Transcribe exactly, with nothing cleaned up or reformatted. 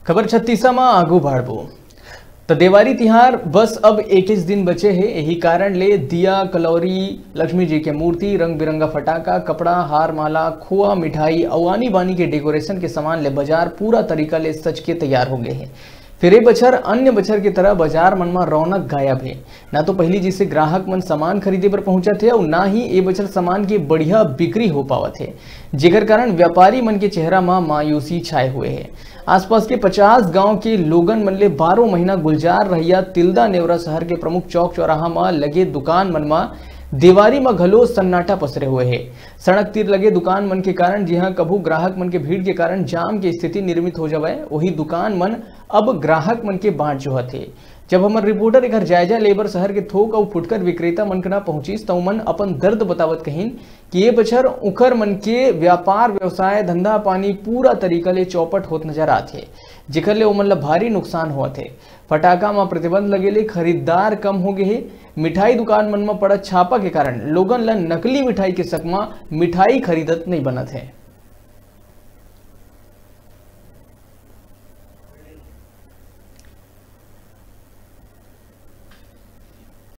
खबर छत्तीसा म आगू बढ़बो। त देवारी तिहार बस अब इक्कीस दिन बचे हे। यही कारण ले दिया, कलौरी, लक्ष्मी जी के मूर्ति, रंग बिरंगा फटाका, कपड़ा, हार माला, खोआ, मिठाई अउ आनी बानी के डेकोरेशन के सामान ले बाजार पूरा तरीका ले सज के तैयार हो गए हे। फिर ए बछर अन्य बछर के तरह बाजार मन म रौनक गायब हे। ना तो पहली जैसे ग्राहक मन सामान खरीदे बर पहुंचत हे अउ ना ही ए बछर सामान के बढ़िया बिक्री हो पावत हे, जेकर कारण व्यापारी मन के चेहरा म मायूसी छाए हुए हे। आसपास के पचास गांव के लोगन मन ले बारह महीना गुलजार रहइया तिल्दा नेवरा शहर के प्रमुख चौक चौराहा म लगे दुकान मन म देवारी म घलो सन्नाटा पसरे हुए हे। सड़क तीर लगे दुकान मन के कारण, जिहां कभू ग्राहक मन के भीड़ के कारण जाम के स्थिति निर्मित हो जावय, वही दुकान मन अब ग्राहक मन के बाट जोहत हे। जब हमर रिपोर्टर एकर जायजा लेबर शहर के थोक अउ फुटकर विक्रेता मन कना पहुंचिस, त उमन अपन दर्द बतावत कहिन कि ये बछर उखर मन के व्यापार, व्यवसाय, धंधा पानी पूरा तरीका ले चौपट होत नजर आत हे, जेकर ले ओमन ल भारी नुकसान होत हे। फटाका म प्रतिबंध लगे ले खरीदार कम हो गे हे। मिठाई दुकान मन म पड़त छापा के कारण लोगन ल नकली मिठाई के शक म मिठाई खरीदत नइ बनत हे।